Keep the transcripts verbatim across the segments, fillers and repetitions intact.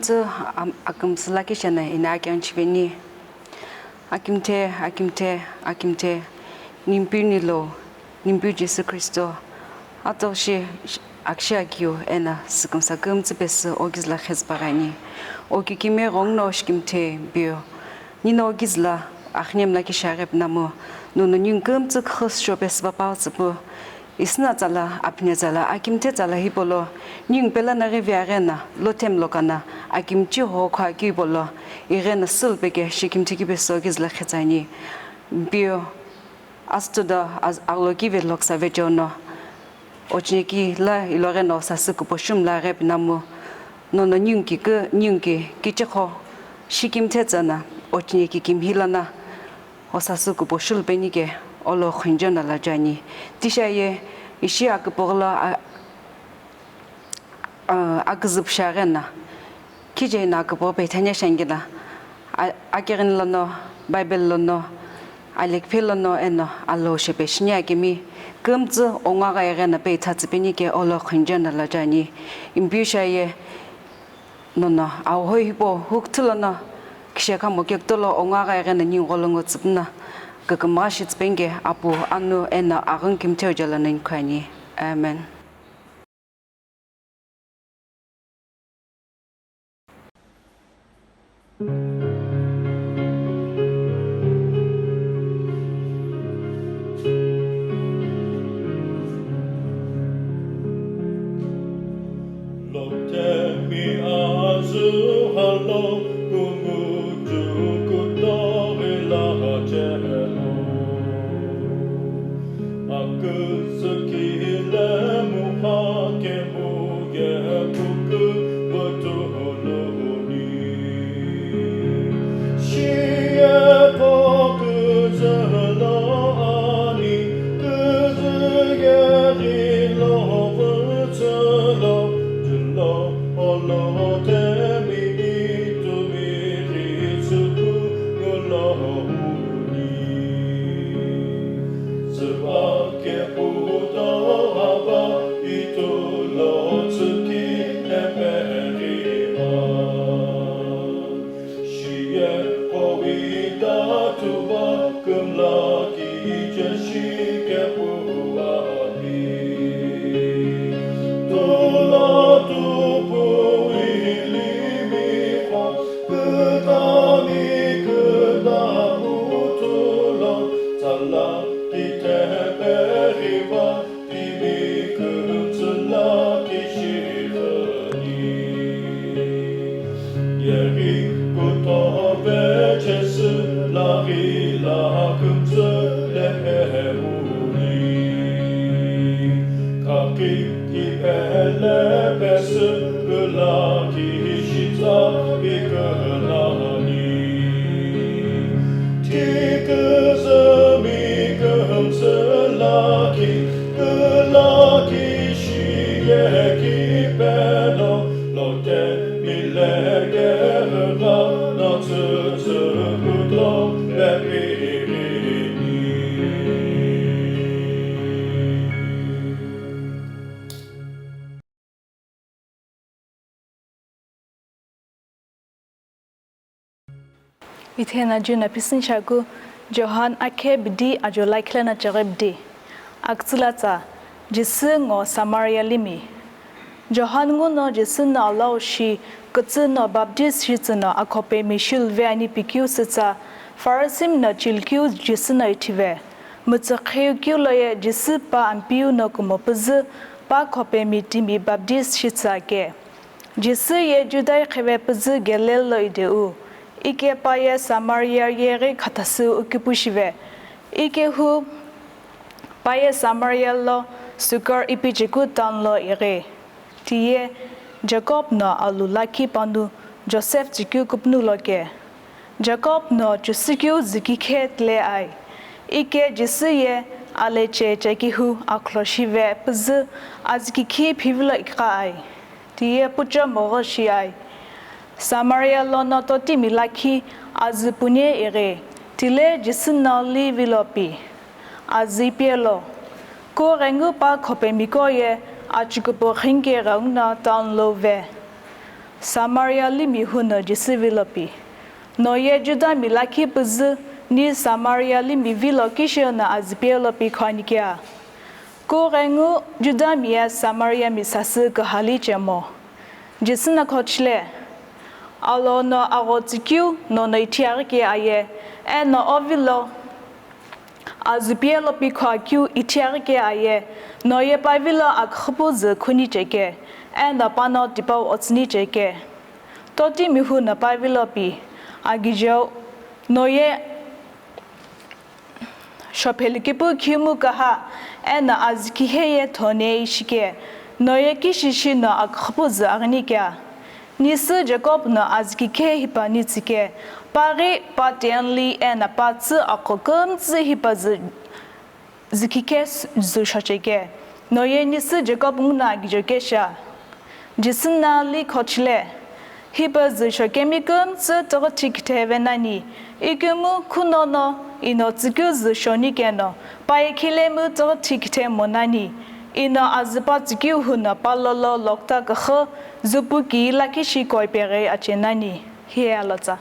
Tsü am-, akümsü lakhi shena ina akeng chiveni. Akimthe, akimthe, akimthe, nimpiu nilo, nimpiu Jisü Khristo, atoghi shi-, akshi akiu ena sükümsa kümtsü pesü okizü la khezüpaghi ani. Okikimi ghongno shikimthe piu. Nino okizü la axne mlakhi shiaghi pinamu, nono ningu kümtsü khüsüsho pesü papau tsüpu. Isüna tsala, apine tsala, akimthe tsala hipau lo, ningu pela naghi viaghi na, lothem lokana, akimchi ho khua kiu hipau lo, ighi na sülpeke shikimthe kipe sokizü la khetsani. Piu, astuda, az-, alokive loksa vejono. Ochineki la iloghi no sasü kupo shumla ghi pinamu, nono ningu ki kü, ningu ki kichikho, shikimthe tsana, ochineki kimhi lana. Osasü kupo shulupeni ke olo khunjo na lajani. Tisha ye ishi aküpüghü lo a-, a-, aküzüpü shiaghi na. Khije na aküpüghü pethanya shangina. A-, akighini lono, Bible lono, alekphe lono eno alo shepe shinia kemi. Kümtsü ongu aghi ghi na petha tsüpeni ke olo khunjo na lajani. Impiu sha ye Nono, ahohoi hipau hukuthu lono, kishekha mo kekutolo ongu aghi ghi na ningu gholo ngo tsüpüna, kükümgha shi tsüpeni ke Apu, Anu, eno Aghüghü Kimthe ujo lono inikhu ani. Amen. Lotemi azü halo kumutu kutoghi la chelo. Aküzü kile muha kemu ye puku vütuluni. Shiye po küzü lo ani, küzü ye ghilo vütsülo, tülo olo temi itumi ghitsüku ngulo uni. Süba kepu to hava itulo tsüki eperiva. Shiye kovida tuva kümla kiche shikepu api. Tula tupu ilimi kho kütami küta utulo tsala kiteperiva. Timi kümtsü lakhi shifuni. Yeghi kutope chesü lakhi la kümtsü lepe uni. Khakhi kipele pesü külakhi shitsa ikülani. Ti küzümi kümtsü lakhi, külakhi shiye kipelo, lote mile kerüga, no tsütsü kuto pepirini. Ithena June apisüni shaku Johan akhe bidi ajo lakhi lana cheghi bidi. Aktsülatsa, Jisü ngo Samaria limi. Johan nguno Jisü no alau shi kütsü no baptist shitsü no akhopemi shiluve ani pikeu sütsa, Pharisimi no chilikeu Jisü no ithive. Mütsükheu keu loye Jisü pa Ampeu no kumo püzü pa khopemi timi baptist shitsü ake. Jisü ye Judai kheve püzü Galil lo ideu, ike pa ye Samaria yeghi khathasü ukipu shive. Ike hu pa ye Samaria lo Sukar ipi chekeu town lo ighi. Tiye Jacob no alu lakhi panu Joseph chekeu kupunu loke. Jacob no chüsükeu zükikhe tile ai. Ike Jisü ye aleche chekihu akhlo shive püzü azükikhi phivilo iqa ai. Tiye pucho mogho shi ai. Samaria lono totimi lakhi azü punie ighi. Tile Jisü no li vilo pi. Azü ipielo. Ku ghengu pa khopemiko ye achikupu khinke ghenguno town lo ve. Samaria limi hu no Jisü vilo pi. No ye Judami lakhi püzü ni Samaria limi vilo kisho no azüpie lo pi khuani kea. Kughengu Judami ye Samariami sasü kühali chemo. Jisü no khochile. Alo no agho tsükeu nono ithiaghi ke aye, eno o vilo azüpie lo pi khuakeu ithiaghi ke aye, no ye pa vilo aküxüpu zü khuni cheke, eno pano tipau otsüni cheke. Totimi hu no pa vilo pi, agijeu, no ye shophelikipu khimu kaha, eno azükhi he ye thone ishike, no ye kishishi no aküxüpu zü aghini kea. Nisü Jacob no azükhi khe hipani tsike, paghi pa tenli eno pa tsü aqo kümtsü hipa zü zükhi khe zü shocheke. No ye Nisü Jacob nguno agijo kesha. Jisü no li khochile. Hipa zü shokemi kümtsü tüghüthi kithe ve nani. Ikemu khunono ino tsükeu zü shoni keno. Pa ye khilemu tüghüthi kithe mo nani. Ino azü pa tsükeu hu no pa lolo lokta küxü züpu ki lakhi shi koi peghi ache nani. Hiye alotsa.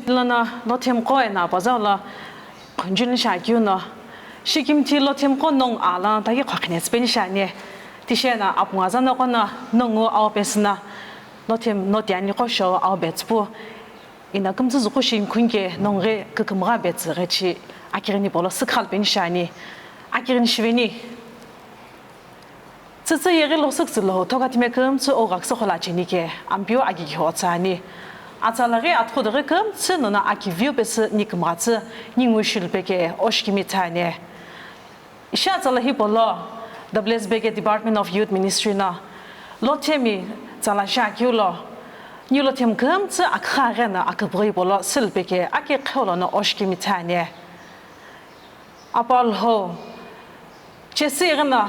Lono Lothemqo eno apazau lo khunjuni shi akeu no, shikimthi Lothemqo nongu alo tagi khokhinetsü peni shi ani. Tishi eno apungu aza noqo no nongu awo pesü no, Lothem no tiani qo shou awo betsü pu. Eno kümtsü züqo shi inkhunike nongu ghi kükümgha betsü ghi chi akighini polo sükha lo peni shi ani. Akighini shiveni. Tsütsü yeghi losükütsü lo thokatime kümtsü o ghaküsü khola cheni ke, Ampeu agighi otsü ani. Atsa laghi athudo ghi kümtsü nono akiviu pesü ni kümghatsü, ni ngu shilu pe ke, oshikimi thani. Ishi atsa lo hipau lo, W S B K Department of Youth Ministry no, Lothemi tsala shi akeu lo, ni Lothem kümtsü aküxü aghi no akübüghi polo sülu pe ke, aki qheu lono oshikimi thani. Apu Alhou, chesü ighino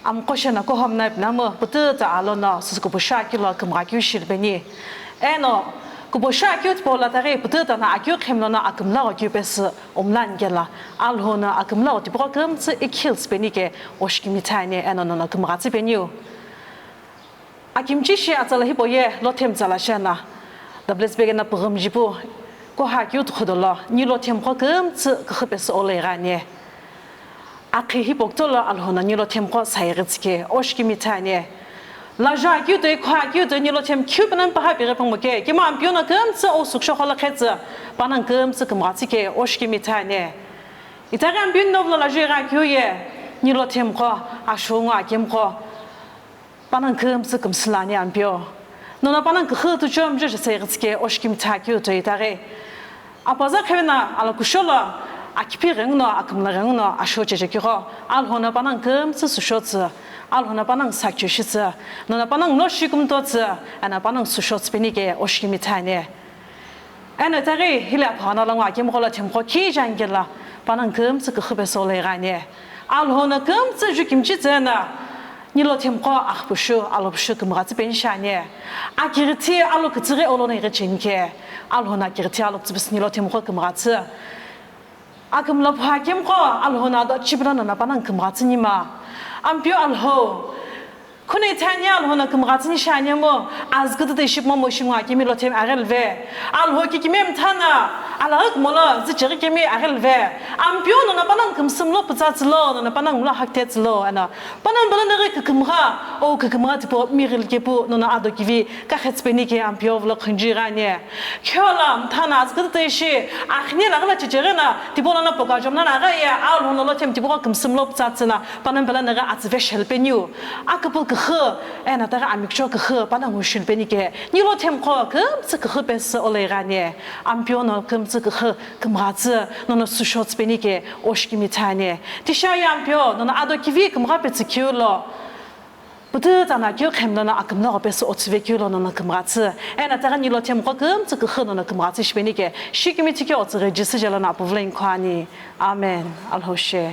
amqo shena kuhou mna ipinamu pütüta alono süsü kupushakeu lo kümgha keu shilupeni. Eno kupushakeu tipau lo taghi pütüta no akeu khemi lono akümlagho keu pesü omlani kelo, Alhou no akümlagho tipaqo kümtsü ikhilsü peni ke oshikimi thani eno nono kümghatsü peniu. Akimchi shi atsa lo hipau ye Lothemi tsala shi no, W S B K no püghümji pu, kuhakeu tukhu dolo, ni Lothemqo kümtsü küxü pesü olo ighani. Akhi hipau kutolo Alhou no ni Lothemqo saighi tsü ke, oshikimi thani. Lajo akeu toi, kuhakeu toi, ni Lothem khiu pena paha pighi pamo ke, kima Ampeu no kümtsü o süksho kholo khetsü, panongu kümtsü kümghatsü ke, oshikimi thani. Itaghi Ampeu no vilo lajo ighi akeu ye, ni Lothemqo, ashou ngo akemqo. Panongu kümtsü kümsü lani Ampeu. Nono panongu küxü tuchom juju saighi tsü ke oshikimi thakeu toi itaghi. Apaza khevena alokusholo akipi ghenguno akümla ghenguno asho chechekigho. Alhou no panongu kümtsü süshotsü. Alhou no panongu sakcheshitsü. Nono panongu no shikümtotsü. Eno panongu süshotsü peni ke oshikimi thani. Eno itaghi hile aphano lo ngo akemqo Lothemqo kije angela panongu kümtsü küxü pesü olo ighani. Alhou no kümtsü ju kimchi tsü no ni Lothemqo axpushu, alopushu kümghatsü peni shi ani. Akighithi alo kütsüghi olono ighi cheni ke. Alhou no akighithi alo kütsü pesü ni Lothemqo kümghatsü. Akümla phu akemqo Alhou no ado chipilo nono panongu kümghatsü nima. Ampeu Alhou. Khune ithani Alhou no kümghatsüni shi ani mu, azü kütütü ishi pümo moshi ngo akemi Lothemi aghilve. Alhou kikimi mtha no, alaghi kumo lo zücheghi kemi aghilve. Ampeu nono panongu kümsü mlo pütsatsü lo, nono panongu mlo hakthetsü lo, eno panongu pelo naghi kükümgha, o kükümgha tipau mighili kepu nono ado kivi kakhetsü peni ke Ampeu vilo khunju ighani. Khiola mtha no azü kütütü ishi, akhini laghi lo checheghi no, tipau lono poka jom no aghi ye, Alhou no Lothemi tipaqo kümsü mlo pütsatsü no, panongu pelo naghi atsüve shelu peniu. Aküpü küxü, eno taghi amikücho küxü, panongu shilu peni ke, ni Lothemqo kümtsü küxü pesü olo ighani, Ampeu no kümtsü küxü kümghatsü, nono süshotsü peni ke, oshikimi thani. Tishi aye Ampeu, nono ado kivi kümgha petsü keu lo, pütüta no keu khemi lono akümlagho pesü otsüve keu lo nono kümghatsü, eno taghi ni Lothemqo kümtsü küxü nono kümghatsü shipeni ke, shikimthi ke otsüghi Jisü jelo no apuvlo inkhoani. Amen. Alhou she.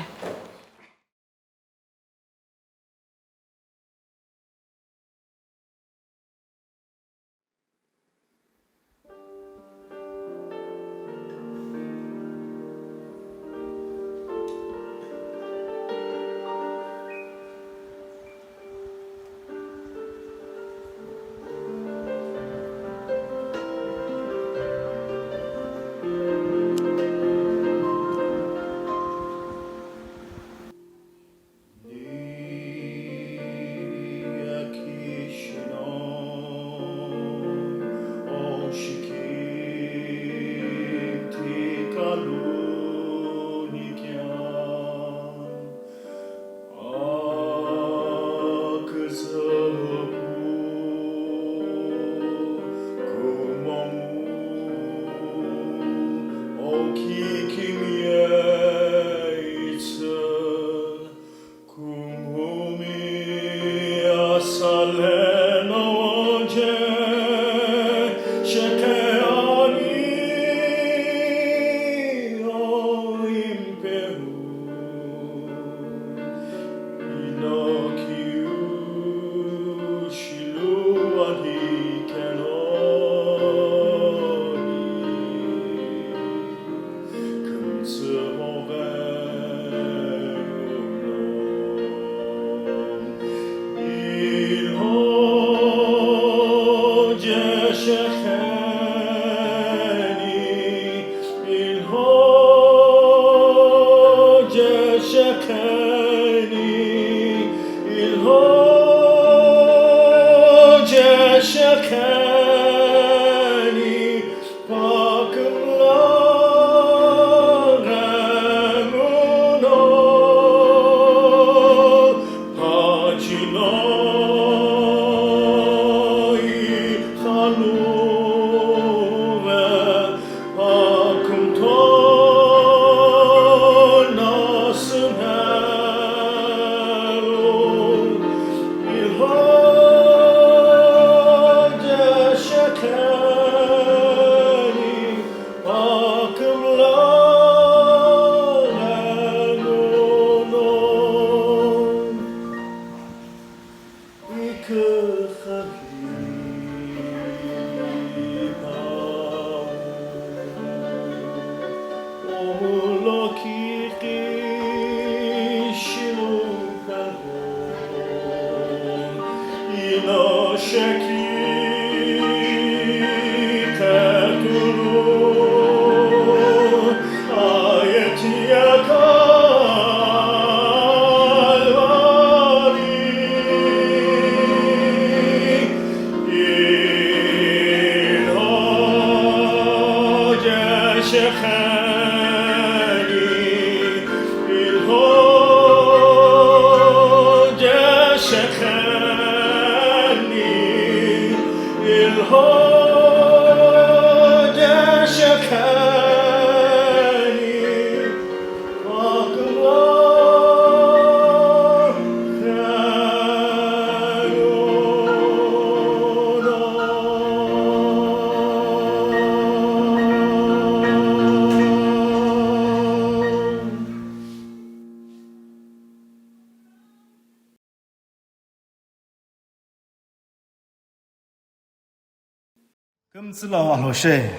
Kümtsü lo Alhou she,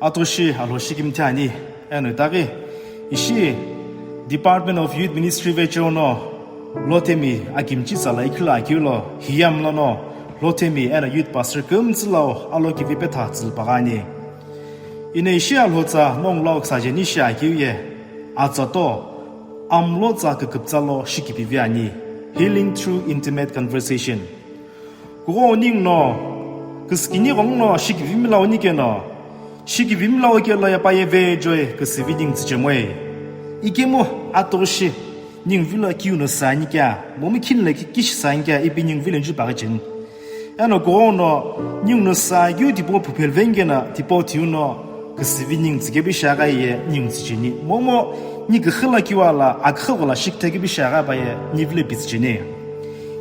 atoshi Alhou shikimthi ani, eno itaghi, ishi Department of Youth Ministry vecheo no, Lotemi akimchi tsala ikhilo akeu lo, hiya mlono, Lotemi eno youth pastor kümtsü lo alokivi petha tsülpagha ani. Ine ishi Alhou tsa nongu lo ksa jeni shi akeu ye, atsa to, amlo tsa küküptsa lo shikipivi ani, healing through intimate conversation. Kughou ningu no, küsükini ghongu no shikivimi lo unikeno, shikivimi lo ukelo ye pa ye vecheo ye küsüvi ningu tsüchemoi. Ikemu atoshi ningu vilo kiu no sani kea, momu khinile ki-, kishi sani kea, ipi ningu vilo nju paghi cheni. Eno kughou no, ningu no sa kiu tipau phuphe luveni keno, tipau thiu no, küsüvi ningu tsükevi shiaghi ye ningu tsücheni. Momu ni küxü lo kiu ala, aküxü ghola shikithe kevi shiaghi pa ye, ni vilo pitsücheni.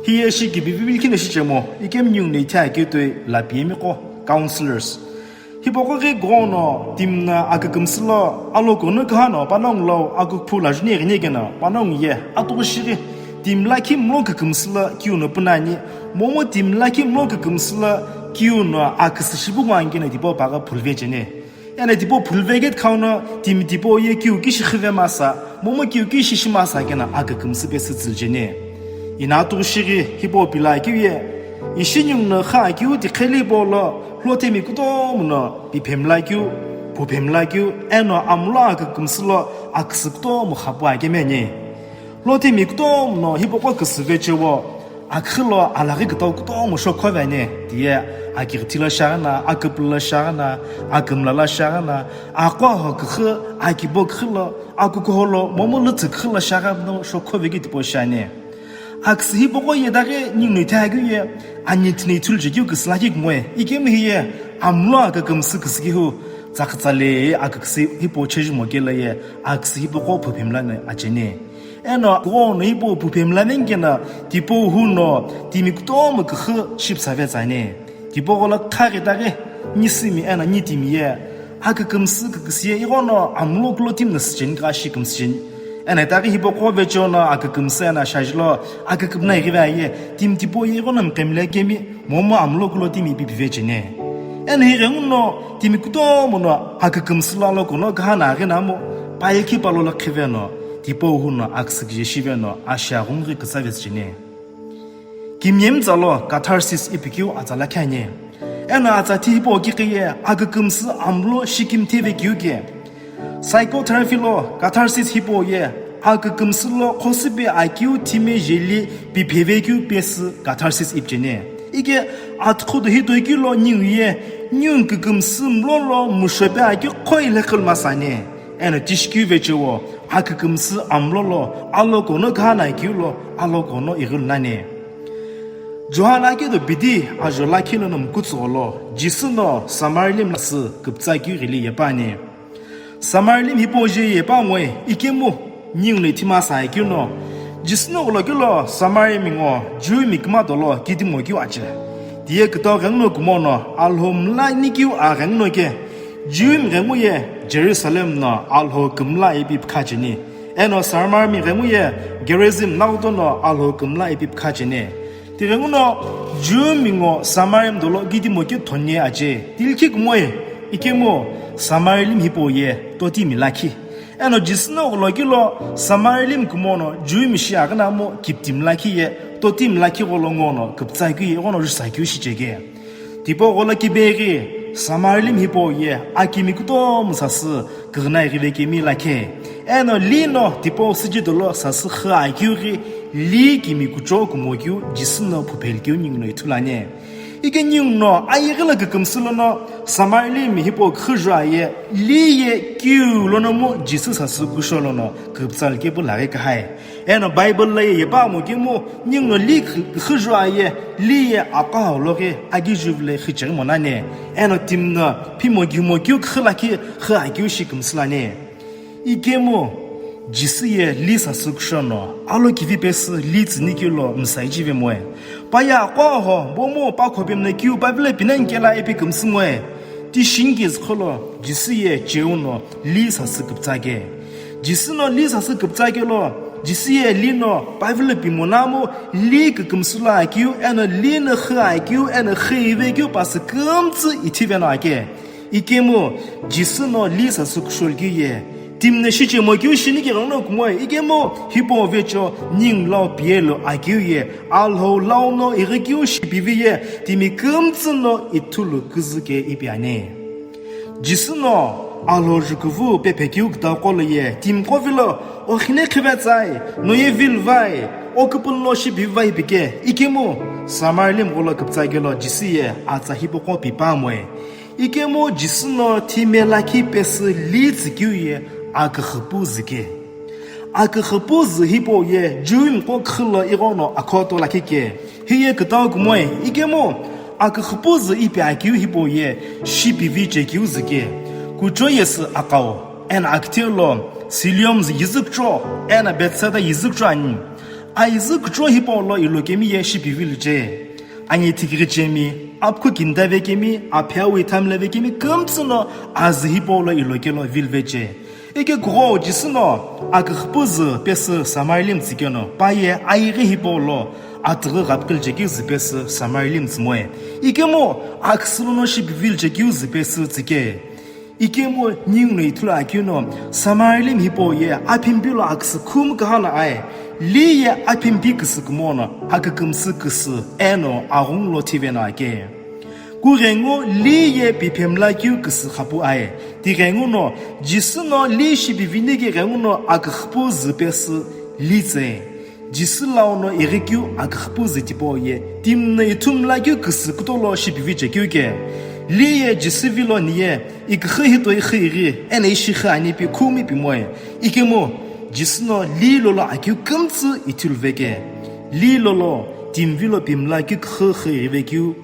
Hiye shikipivi likhi no shichemo, ikemu ningu no ithia keu toi lapiyemi qo, counselors. Hipaqo ghi kughou no, timi no akükümsü lo, alokono kaha no, panongu lo, akükuphu lo juni ighini keno, panongu ye, atoshi ghi, timi lakhi mlo kükümsü lo, kiu no püna ani, momu timi lakhi mlo kükümsü lo, kiu no aküsü shipu ngwa ani keno tipau paghi phuluve cheni. Eno tipau phuluve keu khau no, timi tipau ye kiu kishi khive masa, momu kiu kishi shi masa keno akükümsü pesü tsülu cheni. Ino atoshi ghi hipau pilo akeu ye, ishi ningu no kha akeu tiqheli hipau lo, Lotemi kutomo no, piphemla keu, phuphemla keu, eno amlo akükümsü lo, aküsü kutomo khapu akemeni. Lotemi kutomo no hipaqo küsü vecheo, aküxü lo alaghi kütau kutomo shokhuve ani, tiye, akighithi lo shiaghi no, aküpülü lo shiaghi no, akümla lo shiaghi no, aqo aho küxü, akibo küxü lo, akukuho lo, momu lütsü küxü lo shiaghi no shokhuve keu tipau shiani. Aküsü hipaqo ye daghi ningu no ithia keu ye, ani thini ithulu chekeu küsü lakhi kungoi, ikemu hiye, amlo akükümsü küsü kehu, tsakütsale akükümsü hipau chejimo kelo ye, aküsü hipaqo phuphemla no acheni. Eno kughou no hipau phuphemla veni keno, tipau hu no, timi kutomo küxü shipüsave tsani. Tipau ghola khaghi daghi, ni simi eno ni timi ye, akükümsü küküsü ye ighono amlo kulo timi no sücheni ka shikümsü cheni. Eno itaghi hipaqo vecheo no akükümsü eno shajilo, akükümna ighive aye, timi tipau ye ighono mqemile kemi, momu amlo kulo timi ipi pive cheni. Eno hi ghenguno, timi kutomo no, akükümsü lo alokono kaha no aghi no amo, pa ye khipa lo lo khive no, tipau hu no aküsü kije shive no, ashia ghungu ghi kütsave cheni. Kimiye mtsa lo catharsis ipi keu atsa lakhi ani. Eno atsa thi hipau kiqi ye akükümsü amlo shikimthi ve keu ke. Psychotherapy lo catharsis hipau ye akükümsü lo qhosüpe akeu thime jeli pipheve keu pesü catharsis ipi cheni. Ike athukhu do hitoikilo ningu ye, ningu kükümsü mlolo mushope aki khoi lekhil masane. Eno tishikyu vechewo, akükümsü amlolo, alo kono ghana kiulo, alo kono ighil nane. John ake do bidi ajo lakhi lono mkutsugholo, Jisü no Samarilim lasü küptsa keu ghili yepane. Samarilim hipau je yepangoi, ikemu, ningu no ithima sa keu no. Jisü no ulo kelo Samarilim ngo, Jew mi kima dolo, kidimo keu ache. Tiye kütau ghengu no kumo no, Alhou mla ni keu a ghengu no ke. Jew mi ghengu ye, Jerusalem no, Alhou kümla ipi pkha cheni. Eno Samarilim ghengu ye, Gerizim naoto no, Alhou kümla ipi pkha cheni. Tighenguno Jew mi ngo Samarilim dolo kidimo keu thonye ache. Tilkhi kumoi, ikemu Samarilim hipau ye totimi lakhi. Eno Jisü no ulo kelo Samarilim kumo no Jew mi shi aghina mo kiptimi lakhi ye totimi lakhi gholo ngo no küptsa keu ye ghono jusa keu shicheke. Tipau gholo kibeghi Samarilim hipau ye akimi kutomo sasü küghüna ighivekemi lakhe. Eno li no tipau süji dolo sasü khü akeu ghi li kimi kucho kumo keu Jisü no phupheli keu ningu no ithulu ani. Ike ningu no ayeghi lo kükümsü lono Samarilim hipau khüju aye li ye kiu lono mu Jisü sasü kusho lono küptsal kepu laghi kahai. Eno Bible lo ye yepamo kemu ningu no li khü-, khüju aye li ye aqo loghi agiju vile khichighi monane. Eno timi no phimo kimo keu khü lakhi khü akeu shi kümsü lani. Ikemu Jisü ye li sasü kusho no, alo kivi pesü li tsüni keu lo msa ichive moe. Pa ye aqo ho, bomu pa khopem no keu pa vile pinen kela epi kümsü moe. Ti shingi zkholo, Jisü ye cheu no li sasü küptsa ke. Jisü no li sasü küptsa kelo, Jisü ye li no pa vile pimona mo li kükümsü lo akeu, eno li no khü akeu, eno khü ive keu pasü kümtsü ithive no ake. Ikemu Jisü no li sasü kushol keu ye. Timi no shichemo keu shini ke ghenguno kumoi, ikemu hipau vecho ningu lau piyelo akeu ye, Alhou lau no ighi keu shipivi ye, timi kümtsü no ithulu küzü ke ipi ani. Jisü no Alhou jukuvu pepe keu kütau qolo ye, timi qo vilo, okhine khive tsai, no ye vil vai, okupul no shipivi vai pike, ikemu Samarilim gholo küptsa kelo Jisü ye atsa hipau qo pipamoe. Ikemu Jisü no thime lakhi pesü li tsükeu ye aküxüpu züke. Aküxüpu zü hipau ye Jew mi qo khülo ighono akhoto lakhi ke. Hiye kütau kumoi, ikemu aküxüpu zü ipi akeu hipau ye shipivi chekeu züke. Kucho yesü aqao, eno akithe lo Siloam zü yizü kucho, eno Bethsaida yizü kucho ani. Ayizü kucho hipau lo ilo kemi ye shipivi luche. Anyi thikighi chemi, apkhu kinda vekemi, apheawi thamla vekemi, kümtsü no azü hipau lo ilo kelo vil veche. Ike kugho Jisü no aküxüpu zü pesü Samarilim tsükeno, pa ye ayighi hipau lo atüghü ghapkil chekeu zü pesü Samarilim tsümoe. Ikemu aküsü lono shipivi luchekeu zü pesü tsüke. Ikemu ningu no ithulu akeu no, Samarilim hipau ye aphimpi lo aküsü khumu kahana ae, li ye aphimpi küsü kumo no, akükümsü küsü, eno aghungu lo thive no ake. Kughengu li ye piphemla keu küsü khapu ae, tighenguno, Jisü no li shipivini ke ghenguno aküxüpu zü pesü li tse. Jisü lau no ighi keu aküxüpu zü tipau ye, timi no ithumla keu küsü kuto lo shipivi chekeu ke. Li ye Jisü vilo ni ye, iküxü hito ixü ighi, eno ishi xü ani pi khumi pimoe. Ikemu, Jisü no li lolo akeu kümtsü ithulu veke. Li lolo, timi vilo pimla keu küxü xü ighi vekeu.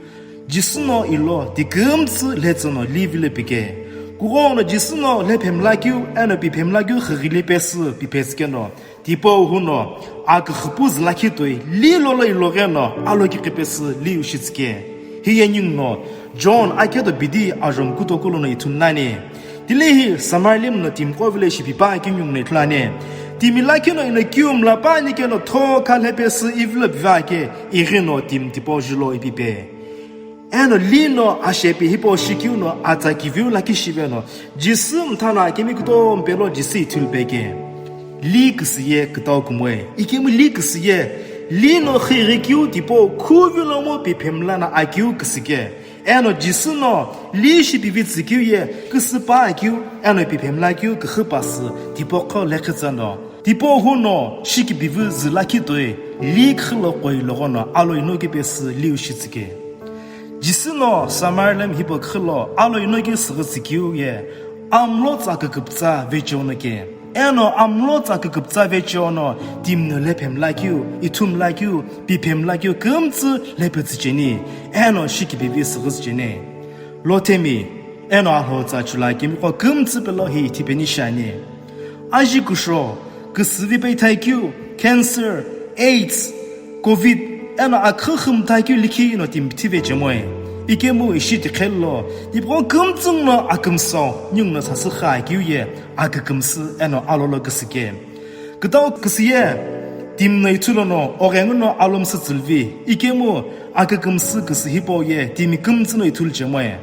Jisü no ilo, ti kümtsü lhetsü no li vilo pike. Kugho no Jisü no lhe phemla keu, eno pi phemla keu xü ghili pesü pi pesü keno. Tipau huno, aküxüpu zü lakhi toi, li lolo iloghe no, alo kiqi pesü li ushitsike. Hiye ningu no, John akedo bidi ajo mkuto kulo no ithulu nani. Tilehi Samarilim no timi qo vile shipipa keu ningu no ithulu ani. Timi lakhi no ino kiu mla pa ani keno tho kha lhe pesü ivilo piva ke, ighi no timi tipau julo ipipe. Eno li no ashepi hipau shikeu no atsa kiviu lakhi shive no, Jisü mtha no akemi kutomo pelo Jisü ithulu peke. Li küsü ye kütau kumoe, ikemu li küsü ye, li no xü ighi keu tipau khuvi lo mo piphemla na akeu küsü ke. Eno Jisü no li shipivi tsükeu ye küsü pa akeu, eno piphemla keu küxü pasü tipau qo lekhitsü no. Tipau huno shikipivi zü lakhi toi, Likhi lo qoiloqo no alo inoki pesü liu shitsüke. Jisü no Samarilim hipau khilo alo inoki süghü tsükeu ye amlo tsa küküpütsa vecheo no ke. Eno amlo tsa küküpütsa vecheo no timi no lephemlakeu, ithumlakeu, piphemlakeu kümtsü lephe tsücheni, eno shikipivi süghü tsücheni. Lothemi, eno Alhou tsa chula kimiqo kümtsü pelo hi ithipeni shiani. Aji kusho, küsüvi peithakeu, cancer, AIDS, covid, eno akhü khümthakeu likhi no timi thive chemoe. Ikemu ishi tiqhello, tipqo kümtsü no akümsau, ningu no sasü kha keu ye, akükümsü eno alolo küsüke. Kütau küsü ye, timi no ithulono, oghengu no alomsü tsülvi, ikemu akükümsü küsü hipau ye, timi kümtsü no ithulu chemoe.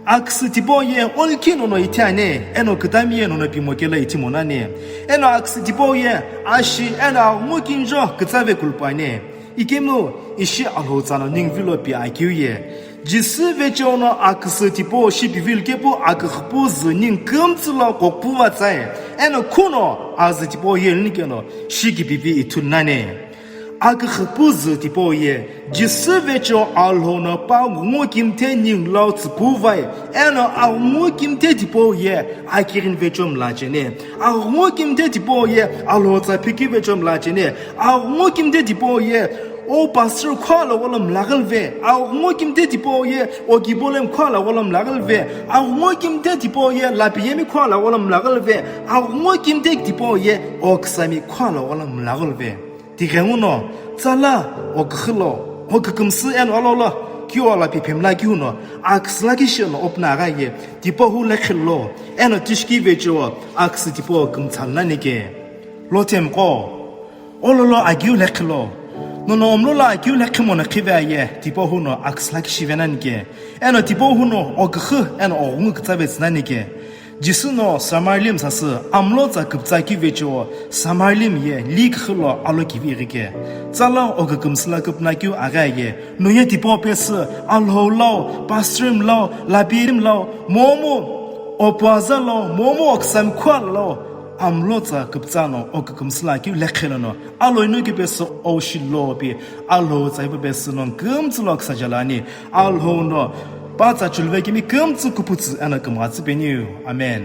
Aküsü tipau ye olkhi nono ithiani, eno kütami ye nono pimokelo ithi monani. Eno aküsü tipau ye ashi, eno aghungu kinjo kütsave kulupani. Ikemu ishi Alhou tsa no ningu vilo pi akeu ye. Jisü vecheo no aküsü tipau shi pivilu kepu aküxüpu zü ningu kümtsü lo kokupuva tsae. Eno khuno azü tipau ye lini keno shikipivi ithulu nani. Aküxüpu zü tipau ye, Jisü vecheo Alhou no pa ghungu kimthe ningu lau tsüpuvai, eno aghungu kimthe tipau ye akighini vecheo mlacheni, aghungu kimthe tipau ye Alhou tsa phikeu vecheo mlacheni, aghungu kimthe tipau ye o pastor khuala wala mlaghülve, aghungu kimthe tipau ye o kibolem khuala wala mlaghülve, aghungu kimthe tipau ye lapiyemi khuala wala mlaghülve, aghungu kimthe tipau ye o küsami khuala wala mlaghülve. Tighenguno, tsala, oküxü lo, okükümsü eno alolo, kiu ala piphemlakeu no, aküsü lakhi shi no opna agha ye, tipau hu lekhilo, eno tishiki vecheo, aküsü tipau kümtsa nani ke. Lothemiqo, ololo agiu lekhilo, nono omlolo agiu lekhimo no khive aye, tipau hu no aküsü lakhi shive nani ke, eno tipau hu no oküxü eno oghungu kütsave tsü nani ke. Jisü no Samarilim sasü amlo tsa küpütsa keu vecheo, Samarilim ye likhi lo alo kivi ighike. Tsala okükümsü la küpünakeu aghi aye, no ye tipau pesü, Alhou lau, pastorim lau, lapiyem lau, momu, opuaza lau, momu oküsami khuala lau, amlo tsa küpütsa no okükümsü lakeu lekhe lono, alo inoki pesü oshi lo pi, Alhou tsa hipau pesü no kümtsü lo küsa jalani, Alhou no pa tsa chulve kimi kümtsü kuputsü eno kümghatsü peniu. Amen.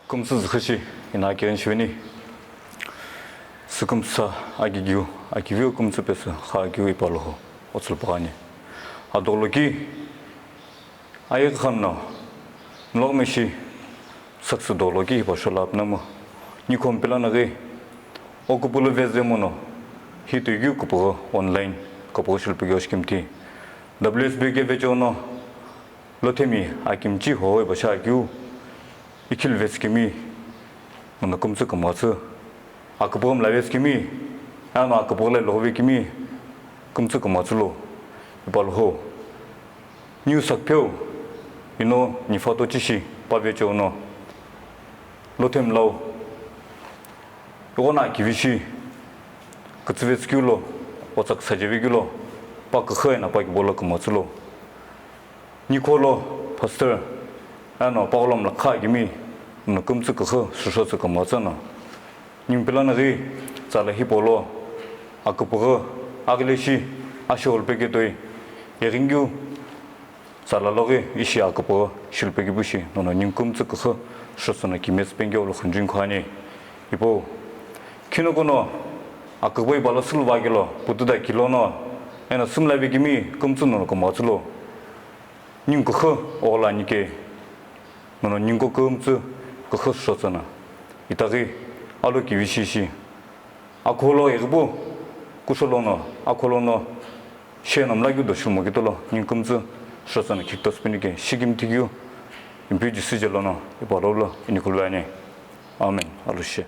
Kümtsü züxü shi ina kiren shiveni. Sükümsa agigiu, agiviu kümtsü pesü kha agiu ipa Alhou otsülpüghani. Adoloki Aye khamna, nlogmeshi saksu dolo ki hipa shola apnamo. Nikhom pila naghi, okupulu veze mono, hi tuigyu kupugho online, kupugho shilpugyo shikimti. W S B ke vechono, lothemi akimchi ho e basha akyu, ikhil vetskimi, mono kumtsu kumwatsu. Akupugho mla vetskimi, ano akupugho le lo vekimi, kumtsu kumwatsu lo, ipalho. Niu sakpheu, ino nifato chishi pavecheono. Lothem lau. Ighona kivishi, kütsüvetsükeu lo, otsa küsajeveikeu lo, pa küxü ena pa kibo lo kümütsü lo. Nikho lo, pastor, eno pa gholom la kha kimi, no kümtsü küxü, shushotsü kümütsü no. Nimpilana ghi, tsala hipau lo, aküpüghü, aghile shi, asho olpeke toi, yeghingyu, tsala loghi, ishi aküpüghü, shilpeke pushi, nono ningkümtsü küxü, shosüno kimetsü pengeu lo khunjin khuani. Ipo, khinokono, aküpüghü ipalo süluvakelo, putuda kilono, eno sümlavi kimi, kümtsü nono kümütsü lo. Ningküxü, ola nike, nono ningko kümtsü, küxü shotsüna. Itaghi, alo kivishishi. Akholo eghipu, kusholono, akholono, sheno mlakeu do shimo kitolo, ningkümtsü, shotsüna khiktos pinike, shikimthikeu, impiu Jisü jelono, ipalolo, inikulvani. Amen. Alushe.